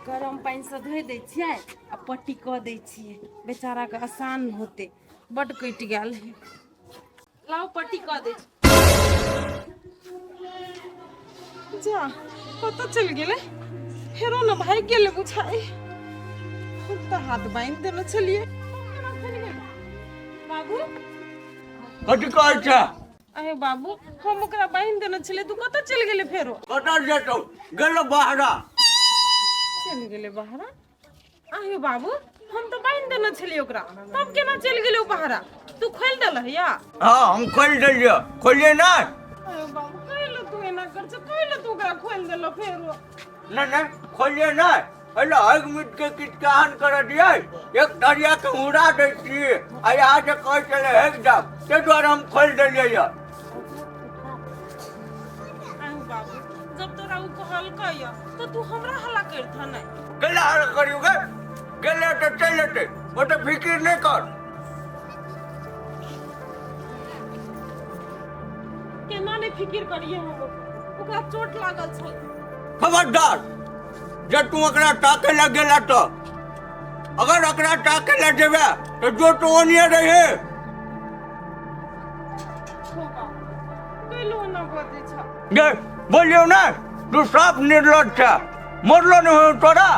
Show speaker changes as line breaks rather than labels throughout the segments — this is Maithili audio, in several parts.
गरम पानिसँ धोइ दै छियै आ पट्टी कऽ दै छियै, बेचाराके आसान होतै। बड्ड कटि गेल है। लाउ, पट्टी कऽ दै छी। जा, कतऽ चलि गेलै फेरो? ने भागि गेलै बुझाइ। हम तऽ हाथ बान्हि देने छलियै। बाबू।
कथी कहै छै?
अरे बाबू, हम ओकरा बान्हि देने छलियै, तू कतऽ चलि गेलै फेरो?
कतऽ जेतौ, गेलो बहरा।
चलि गेलै बहरा? अहे बाबू, हम तऽ बान्हि देने छलियै ओकरा, तब केना चलि गेलै ओ बहरा? तू खोलि देलह या?
हँ, हम खोलि देलियै। खोलियै नहि?
अरे बाबू, कैले तू एना कर छ? कैले तू ओकरा खोलि देलह फेरो?
नहि नहि, खोलियै नहि। पहिले हग मिट के किछु कहन कर दियै, एक धरिया के उड़ा दै छी आ यहाँ जे कहै छलै हेग जाब, ताहि दुआरे हम खोलि देलियै यऽ।
अरे बाबू, जब तोरा ओ कहलकै या तऽ तू हमरा हल्ला करथह नहि?
कैला हल्ला करियौ गे? गेलै तऽ चलि एतै, ओते फिकिर नहि कर।
केना नहि फिकिर करिए हम? ओकरा चोट लागल छल।
खबरदार जे तू ओकरा ताके लग गेला तऽ, अगर ओकरा ताके लग जेबे तऽ जो तू ओनिये रहे।
कैलो ना बजै छ?
गे बोलियौ ने, तू साफ निर्लज छ, मरलो नहि हो तोरा।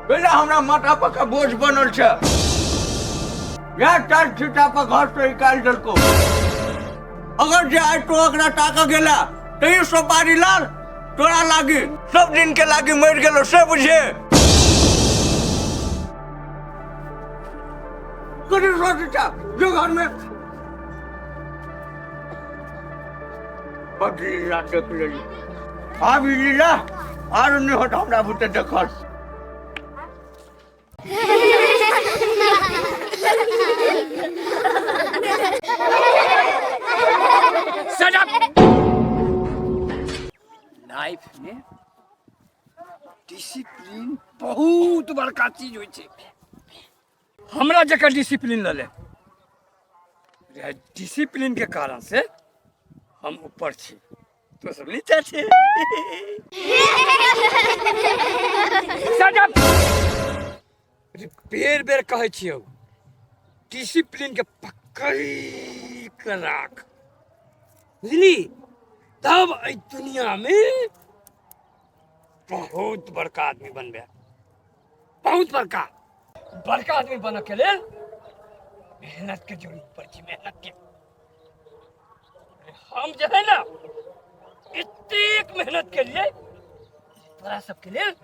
पहिले हमरा माथा पर के बोझ बनल छै, या चार छीटा पर घर से निकालि देलको। अगर जे आइ तू ओकरा ताकऽ गेला तऽ ई सोपारी लाल तोरा लागी सब दिन के लागी मरि गेलो से बुझे। कथी सोचै छ जो घर में? बड लीला देख लेली, आब ई लीला आर नहि होत हमरा बुते देखल।
Shut up! Life में डिसिप्लिन बहुत बड़का चीज होइ छै। हमरा जकर डिसिप्लिन लऽ ले, डिसिप्लिन के कारण से हम ऊपर छी, तो सब नीचा छे। Shut up! बेर बेर कहै छियौ, डिसिप्लिन के पकड़ के राख, बुझली? तब एहि दुनिया में बहुत बड़का आदमी बनबे, बहुत बड़का। बड़का आदमी बनऽ के लेल मेहनत के जरूरत पड़ै छै, मेहनत के। हम जे है ना एतेक मेहनत के लिए तोरा सबके लेल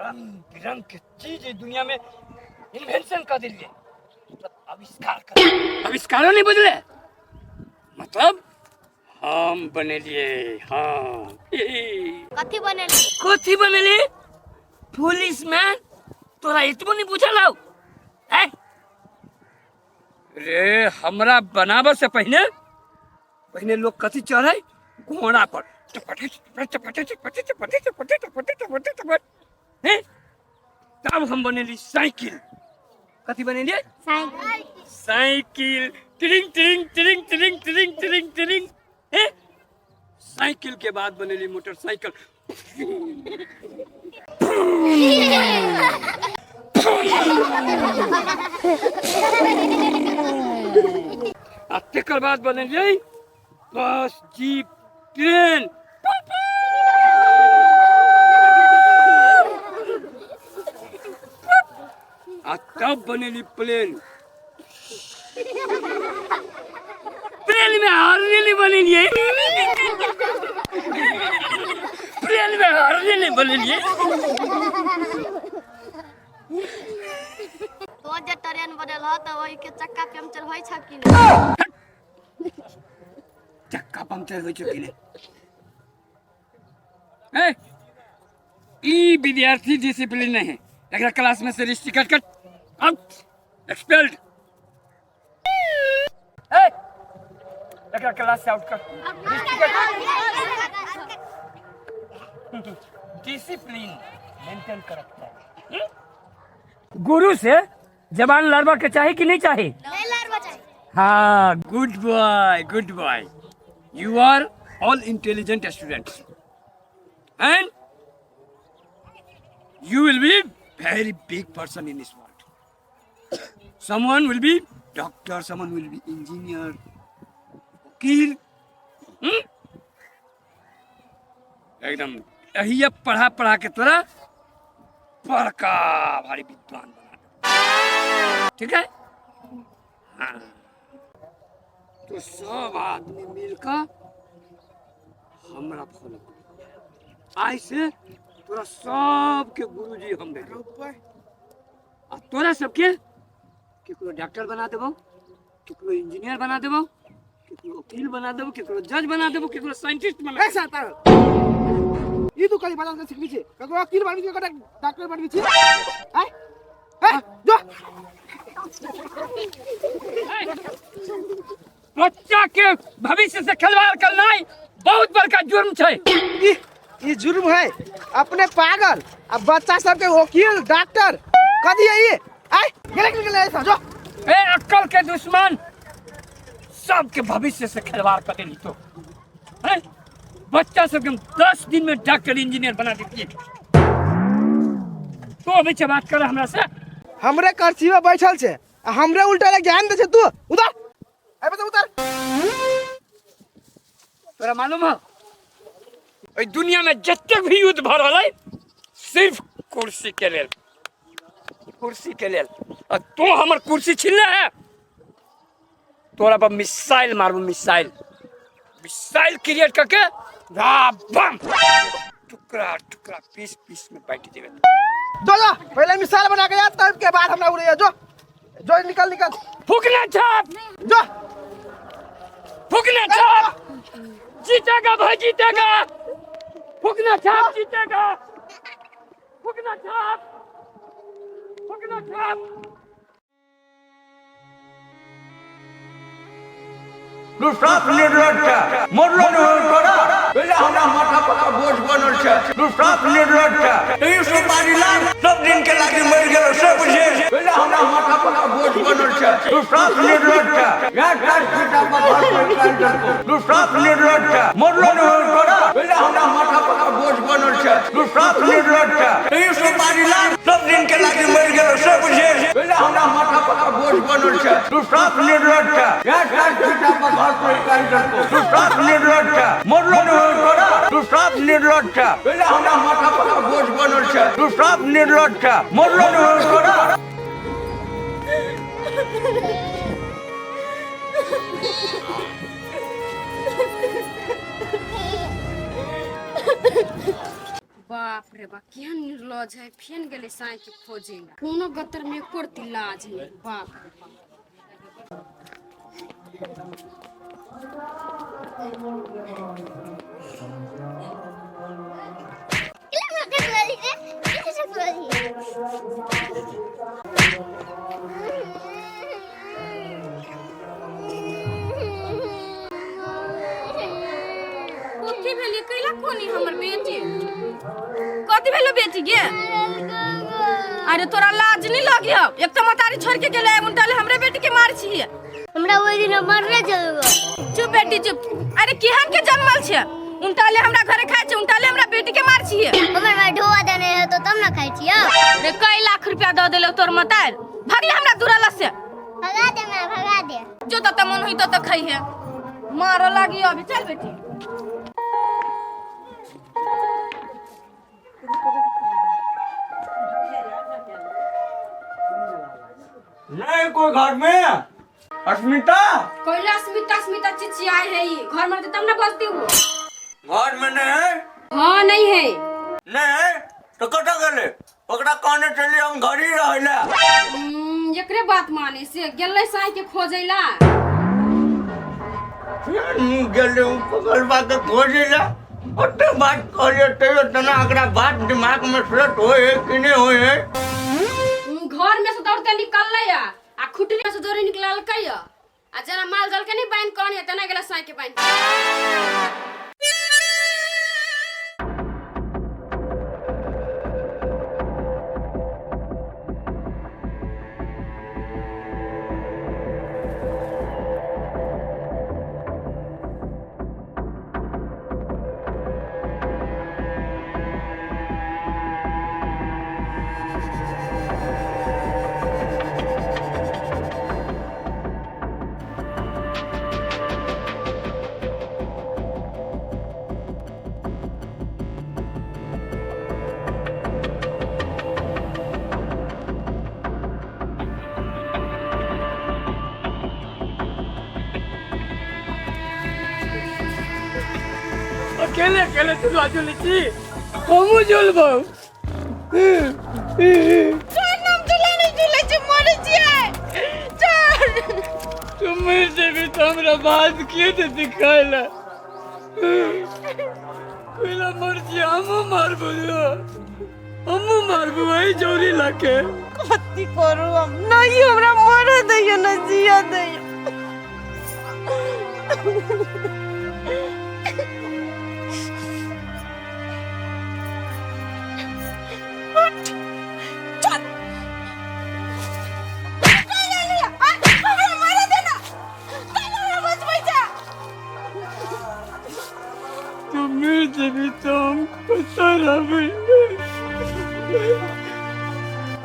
रंग बिरंग के चीज एहि दुनिया में इन्वेंशन कर दिलिए, मतलब आविष्कार कर। आविष्कारो नहीं बुझले? मतलब हम बनेलिए। हाँ।
कथी बनेली?
कथी बनेली? पुलिस मैन, तोरा एतबो नहीं बुझल हौ? हैं रे, हमरा बनाबऽ से पहिने पहिने लोग कथी चढ़े? घोड़ा पर चपटे चपटे चपटे चपटे चपटे चपटे चपटे चपटे। हैं, तब हम बनेली साइकिल। कथी बनेलिए?
साइकिल।
साइकिल, ट्रिंग ट्रिंग ट्रिंग ट्रिंग ट्रिंग ट्रिंग ट्रिंग। हैं, साइकिल के बाद बनेली मोटरसाइकिल। आ तकर बाद बनेलियै बस, जीप, ट्रेन। आ तब बनेली प्लेन। प्लेन में हारने नहीं बनेलियै, प्लेन में हारने नहीं बनेलियै।
तो जे ट्रेन बनल ह तऽ ओहिके चक्का पंचर होइ छ कि नहि?
चक्का पंक्चर होइ छौ कि नहि? ए, ई विद्यार्थी डिसिप्लिन नहीं है, एकरा क्लास में से रिश्ती कट कट आउट, एक्सपेल्ड। ए, एकरा क्लास से आउट कर, रिश्ती कट। डिसिप्लिन मेंटेन करक चाही। गुरु से जबान लड़बा के चाही कि नहीं चाही?
नहीं लड़बा चाही।
हाँ, good boy, good boy, you are all intelligent students and You will be very big person in this world. Someone will be doctor, someone will be engineer, वकील। हम्म? एकदम यही पढ़ा पढ़ा के तोरा बड़का भारी विद्वान बना देबो। ठीक है? हाँ, तो सब आदमी मिलकर हमरा फॉलो कर। आइ से तोरा सबके गुरुजी हम भेटो आ तोरा सबके केकरो डॉक्टर बना देबो, केकरो इंजीनियर बना देबो, केकरो वकील बना देबो, केकरो जज बना देबो, केकरो साइंटिस्ट बना।
ए सातार, ई तू कहीं बना के सिखबी छे? ककरो वकील बनबी छे, ककरो डॉक्टर बनबी छे? आय ए जो।
बच्चा के भविष्य से खिलवाड़ करनाइ बहुत बड़का जुर्म छै।
ई ई जुर्म है? अपने पागल आ बच्चा सबके वकील डॉक्टर कदी है ये? आय गेले गेले ऐसा जो।
ए अक्कल के दुश्मन, सबके भविष्य से खिलवाड़ कर देली तो हैं? बच्चा सबके हम 10 दिन में डॉक्टर इंजीनियर बना देती। तो अभी से बात कर हमरा से।
हमरे करसी में बैठल छे आ हमरे उल्टा ले ज्ञान दे छे तू। उतर ए बता, उतर।
तोरा मालूम है एहि दुनिया में जतेक भी युद्ध भऽ रहल है सिर्फ कुर्सी के लेल, कुर्सी के लेल। आ तू हमर कुर्सी छीनले है, तोरा पर मिसाइल मारबू, मिसाइल, मिसाइल क्रिएट करके बम टुकड़ा टुकड़ा पीस पीस में बांट देबे।
जो जो पहले मिसाइल बना के आ, तब के बाद हमरा उड़े। जो जो निकल निकल।
फूकना छाप।
जो।
फूकना छाप जीतेगा भाई, जीतेगा। फूकना छाप जीतेगा। फूकना छाप, फूकना छाप।
तू साफ निर्लज छै, मरलो नहि होय तोरा? पहिले हमरा माथा पर बोझ बनल छै। तू साफ निर्लज छै। ई सुपारी ला, सब दिन के लागी मरि गेलो से बुझे। पहिले हमरा माथा पर बोझ बनल छै। तू साफ निर्लज छै। या चार फीटा पर घर पर निकालि देलकौ। तू साफ निर्लज छै। मरलो नहि होय तोरा? पहिले हमरा माथा पर बोझ बनल छै। तू साफ निर्लज छै। ई सुपारी ला, सब दिन के लागी मरि गेलो से बुझे। पहिले हमरा माथा पर बोझ बनल छै। तू साफ निर्लज छै। या चार फीटा पर घर पर निकालि देलकौ। तू साफ निर्लज छै। मरलो नहि होय तोरा? तू साफ निर्लज छै। पहिले हमरा माथा पर बोझ बनल छै। तू साफ निर्लज छै। मरलो नहि होय तोरा?
बाप रे बाप, केहन निर्लज है! फेन गेलै साँइ के खोजे ला। कोनो गतर में एको रत्ती लाज नहीं। बाप रे बाप। कथी भेलै? कैला कोनी हमर बेटी? कथी भेलो बेटी गे? अरे तोरा लाज नहीं लगी? एक तो मतारी छोड़ के गेले, उल्टा ले हमरे बेटी के मार छी।
हमरा ओहि दिन मरने चलू।
चुप बेटी चुप। अरे केहन के जन्मल छे? उल्टा ले हमरा घरे खाय छे, उल्टा ले हमरा बेटी के मार छी।
हमर माय ढोआ देने है तो तब ना खाइ छियै।
रे कई लाख रुपया दऽ देलो तोर मतार, भगले हमरा दुराला से।
भगा दे माय, भगा दे।
जो तत मन हुई तो खइहे, मारो लागी अभी। चल बेटी।
नहीं कोई घर में? अस्मिता।
कैला अस्मिता अस्मिता चिचियाए है? ई घर में रहते तब ना बजती वो।
घर में नहीं है?
हाँ, नहीं है।
नहीं है तो कतऽ गेलै? ओकरा कहने चली हम घर ही रहले।
एकरे बात माने से गेलै साँइ के खोजैला।
गेलै उ पगलबा के खोजै ला। ओते बात कहलियै तैयो तना एकरा बात दिमाग में सेट होय है कि नहीं होय है?
घर में से दौड़ते निकललै या आ खुटरी से दौड़े निकललकै या आ जेना माल जाल के नहीं बान्हि कऽ आनियै तेना गेलै साँइ के बान्हि।
अकेले अकेले चुल्हा चुल्ही छी हमहूँ झुलबौ।
चल हम चूल्हा नहीं झूले छी, मरे छियै। चल।
तू मरि जेबी तऽ हमरा भात के देतै खाय लए? कोइला मर छी, हमहूँ मारबो, हमहूँ मारबो एहि जौरी लऽ के।
कथी करू हम? नहीं हमरा मरे दैयो न जिया दैयो। उठ, चल। कहिया लिया? आ, हमरा मरे दे ना। कहिया हमरा बचबै छै?
तू मरि जेबी तऽ हम कतऽ रहबै?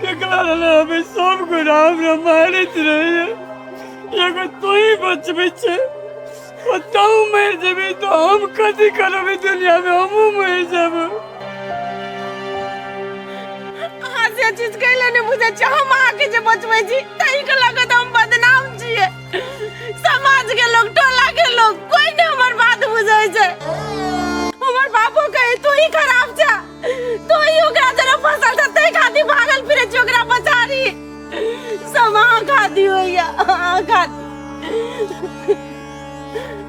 केकरा रहबै? सब गोरा हमरा मारैत रहैया, एगो तू ही बचबै छै। तू मरि जेबी तऽ हम कथी करबै दुनिया में? हमहूँ मरि जेबै।
अहाँ से चीज कैले नहि बुझै छियै। हम अहाँके जे बचबै छी ताहि के लऽ कऽ तऽ हम बदनाम छियै। समाज के लोग, टोला के लोग, कोई नहि हमर बात बुझै छै। हमर बापो कहे तू ही खराब छै, तू ही ओकरा जरा फसल छै, ताहि खातिर भागल फिरै छी ओकरा बचारी। सब अहाँ खातिर होइया, अहाँ खातिर।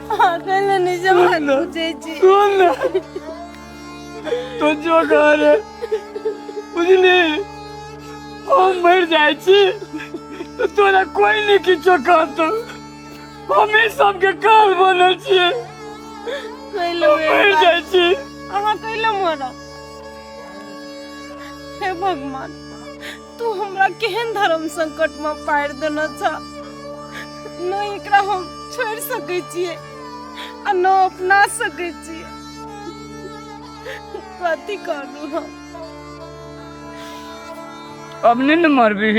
अहाँ कैले नहि से बात बुझै छी।
सुन ना, तो जो घर बुझली, हम मरि जाइ छी तऽ तोरा कोई नहि किछो कहतौ। हमे सबके काल बनल छियै।
कैले
हम मरि जाइ छी।
अहाँ कैले मरब? हे भगवान, तू हमरा केहन धर्म संकट में पारि देने छ। न एकरा हम छोड़ि सकै छियै आ न अपना सकै छियै। कथी करू हम?
अब नहीं न मरबी।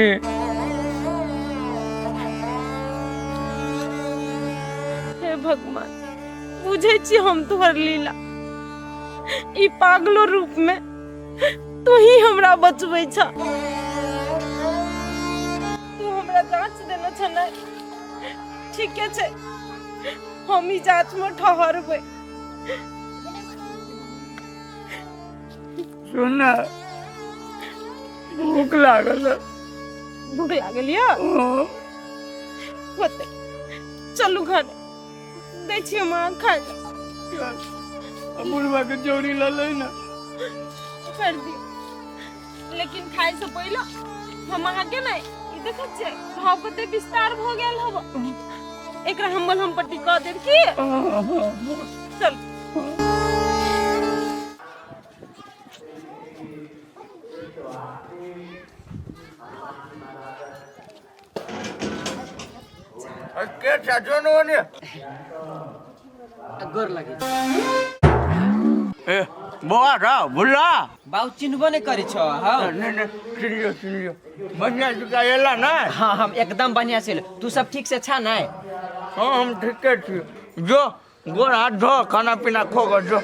हे भगवान, बुझै छी हम तोहर लीला। ई पागलो रूप में तू ही हमरा बचबै छ। तू हमरा जांच देने छ ने, ठीके छै, हम ई जांच में ठहरबै।
सुन ना, भूख लागल है।
भूख लागल यऽ?
हाँ।
होतै, चलू घर, दै छी हम अहाँ खाय लए।
आ बुढ़वा के जौरी लऽ लै ना।
कर दियौ, लेकिन खाय से पहिले हम अहाँके नहि ई देखै छियै घाव कते विस्तार भऽ गेल हब, एकरा हम मलहम पट्टी कऽ देब की? चल।
के छै जोन ओने?
गोर लगे।
ए बौआ रा भुला।
बाबू, चिन्हबो नहीं करी छो? हाँ।
नहीं नहीं, सुनियो सुनियो, बढ़िया जुका एला ना?
हाँ, हम एकदम बढ़िया से। तू सब ठीक से छा नहीं?
हाँ, हम ठीके छी। जो गोर हाथ धो, खाना पीना खो गो जो।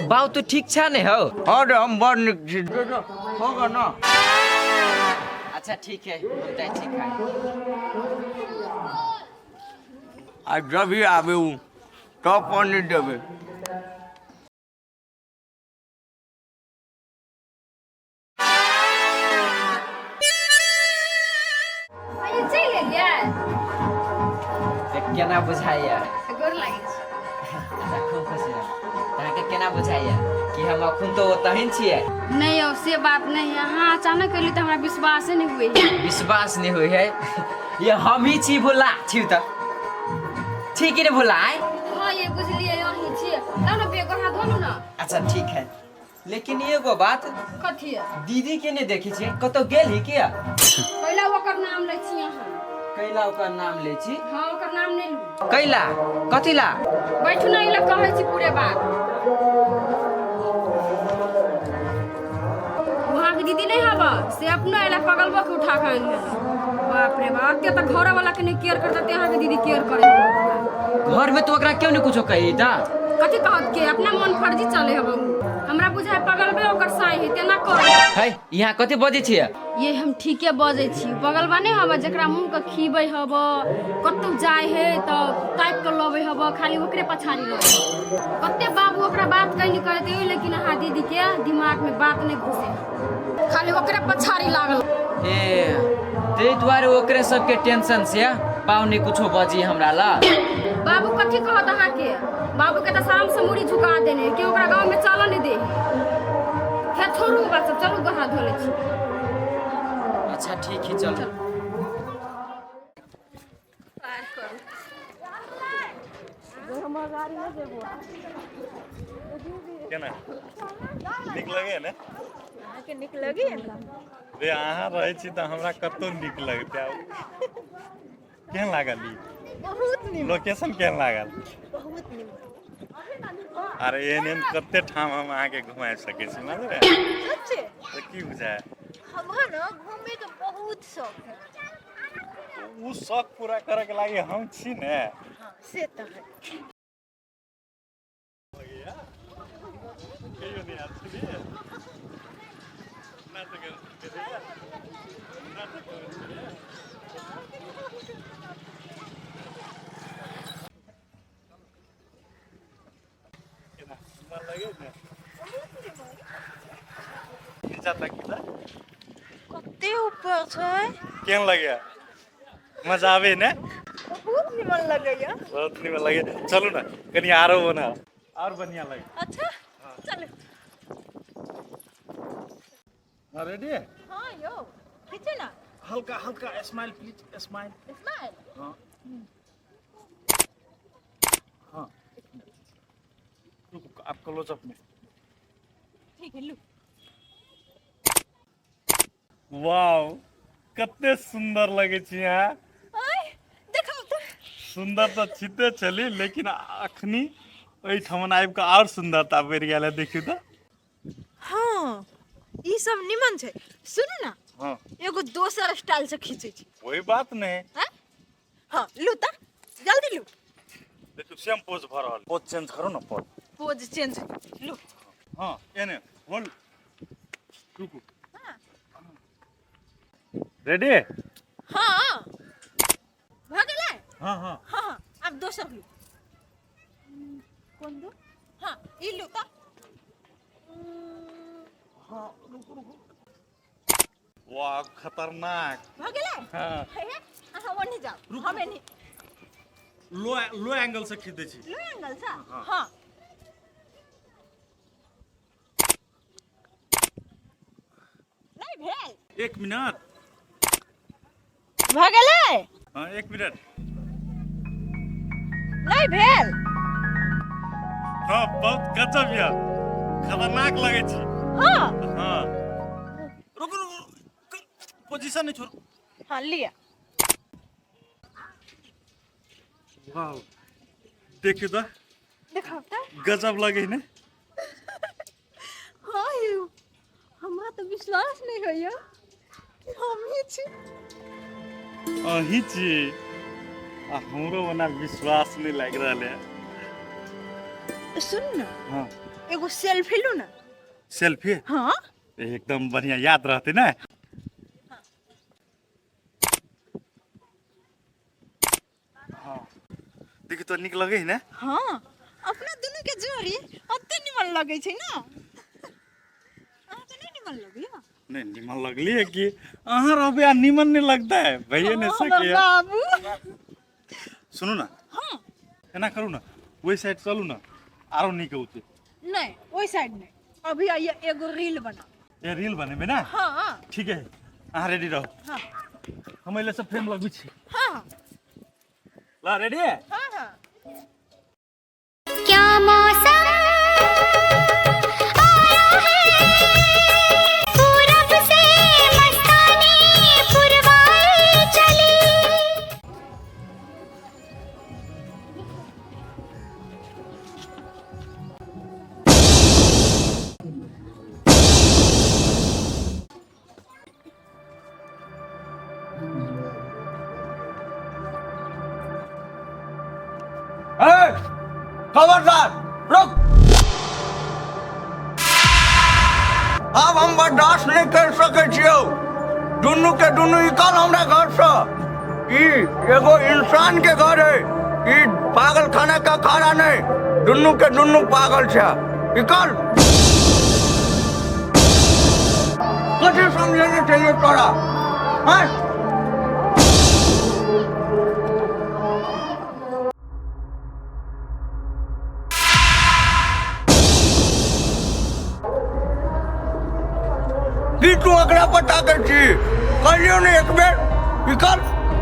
बाबू, तू ठीक छा नहीं हो?
हाँ रे, हम बड़ निक छी। जो जो खो गो ना।
अच्छा ठीक है, हम जाइ छी खाए।
आ जब भी आबे उ तब पानी देबे।
अरे चलि एलियै?
से केना बुझाइया?
गोर लागै छी।
अच्छा, खूब खुशी रह। अहाँके केना बुझाइया कि हम अखन तो ओतहिन छियै?
नहीं यौ, से बात नहीं है। अहाँ अचानक एली तऽ हमरा विश्वासे नहीं हुए है।
विश्वास नहीं हुई है? ये हम ही छी भोला छी तऽ ठीक ही ने भोला आय?
हाँ ये बुझलियै, अहीं छियै। लाउ ने बेगो हाथ धोलू ने।
अच्छा ठीक है, लेकिन एगो बात।
कथी है?
दीदी के नहीं देखी छियै, कतौ गेल ही किया?
कैला ओकर नाम लै छी अहाँ?
कैला ओकर नाम लै छी?
हाँ, ओकर नाम नहि लू।
कैला, कथी ला?
बैठू ने, एहि लए कहै छी पूरे बात। वहाँ के दीदी नहीं हब से अपनो एला पगलबो के उठा के आनि लेलक। बाप रे बाप, एते तऽ घर वाला के नहीं केयर करता, अहाँ के दीदी केयर करे।
घर में तो ओकरा क्यों नहीं कुछो कही ता?
कथी कहत के, अपना मन फर्जी चले हब। हम हमरा बुझाय पगलबे ओकर साई है तेना कर।
है, यहाँ कथी बजै छियै?
ये हम ठीके बजै छी। पगलबा नहि हब जकरा मुँह के खीबै हब, कतौ जाय है तऽ ताकि के लबै हब, खाली ओकरे पछाड़ी रहै। कते बाबू ओकरा बात कहीं नहीं करते, लेकिन अहाँ दीदी के दिमाग में बात नहीं घुसे, खाली ओकरे पछाड़ी लागल।
ए ताहि दुआरे ओकरे सबके टेंशन से पाहुने कुछो बजी हमरा ला।
बाबू कथी कहत अहाँके? बाबू के तऽ शाम से मुड़ी झुका देने कि ओकरा गाँव में चलऽ नहीं दे। खैर छोड़ू बात सब, चलू गोहा धो लै छी।
अच्छा ठीक है, चलू।
केना नीक लगैए ने?
अहाँके नीक लगैए ने?
रे अहाँ रहै छी तऽ हमरा कतौ नीक लगतै। आब केहन लागल ई
बहुत नीक।
लोकेशन? केहन लागल?
बहुत नीक।
अरे एहन एहन कते ठाम हम अहाँके घुमा सकै छी, मालूम है?
सच्चे?
तऽ की बुझाय?
हमरा ने घूमे के बहुत शौक है।
ओ शौक पूरा करे के लागी हम छी ने।
हाँ से तऽ है।
कहियो नहि आयल छलियै? नाटक करैया? नाटक करै छलियै? केना मन लगै ने? नीचा तक तऽ
कते ऊपर छै।
केहन लगैया? मजा आबै ने?
बहुत निमन लगैया।
बहुत निमन लगे। चलू ने कनि आरो बना और बढ़िया लगे।
अच्छा चलू।
हाँ रेडी?
हाँ यौ, खींचे ना।
हल्का हल्का स्माइल प्लीज, स्माइल।
स्माइल।
हाँ हाँ, रुको, आप क्लोजअप में।
ठीक है, लू।
वाव, कते सुंदर लगे छी अहाँ।
आय देखाउ तऽ।
सुंदर तऽ छिते छली, लेकिन अखनी एहिठाम आबि कऽ आओर सुंदरता बढ़ि गेल है। देखियौ तऽ।
हाँ ई सब निमन छै। सुनू ना।
हाँ।
एगो दोसर स्टाइल से खींचै छी।
कोई बात नहीं।
हैं? हाँ लू तऽ, जल्दी लू।
देखियौ सेम पोज भऽ रहल। पोज चेंज करू ने, पोज।
पोज चेंज, लू।
हाँ एने होल्ड, रुकू। रेडी?
हाँ भऽ गेलै।
हाँ हाँ।
हाँ हाँ, आब दोसर लू। कोन लू? हाँ ई लू तऽ।
वाह, खतरनाक।
भऽ गेलै।
हाँ।
हे हे, अहाँ ओन्ने जाउ, हम एने।
लो लो एंगल से खींच दै छी।
लो एंगल से। हाँ नहि भेल।
एक मिनट।
भऽ गेलै।
हाँ एक मिनट।
नहि भेल।
हाँ बहुत गजब यऽ, खतरनाक लगै छी।
हाँ।
हाँ रुकू रुकू, पोजीशन नहीं छोड़ू।
हाँ लिअ।
वाह, देखियौ तऽ।
देखाउ तऽ।
गजब लगै ने?
हाँ यौ, हमरा तऽ विश्वास नहि होइया कि हमही छी।
अहीं छी आ हमरो ओना विश्वास नहीं लागि रहल है।
सुन न।
हाँ।
एगो सेल्फी लू ना।
सेल्फी?
हाँ।
एकदम बढ़िया याद रहते ने। हाँ देखियौ तो, नीक लगै है ने?
हाँ, अपना दुनू के जोड़ी अते निमन लगै छै ना। अहाँके नहि निमन लगैया?
नहीं, निमन लगली है कि अहाँ रहबे आ निमन नहीं लगता है भैया नहीं
हाँ, हमर
सके।
बाबू।
सुनू ना।
हाँ।
एना करू ना, ओहि साइड चलू ना, आरो नीक औते।
नहीं, ओहि साइड नहीं, अभी आइए एगो रील बना।
ए रील बनेबे ना?
हाँ।
ठीक है, अहाँ रेडी रहो।
हाँ।
हम एले सब फ्रेम लगबै छी।
हाँ।
ला रेडी है?
हाँ हाँ।
क्या मौसम आया है, पूरब से मस्तानी पुरवाई चली।
ए, खबरदार, रुक। आब हम बर्दाश्त नहि कर सकै छियौ। दुनू के दुनू निकल हमरा घरसँ। ई एगो इंसान के घर है, ई पागल खाना का खाना नहीं। दुनू के दुनू पागल छै, निकल। कथी समझेने छलियौ तोरा? हैं? की तू ओकरा पर ताकै छी? कहलियौ ने एक बेर निकल।